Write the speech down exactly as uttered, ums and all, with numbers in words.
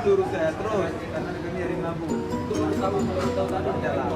Terus saya terus, karena kami hari Rabu. Itu baru tahu, baru tahu tadi jalan.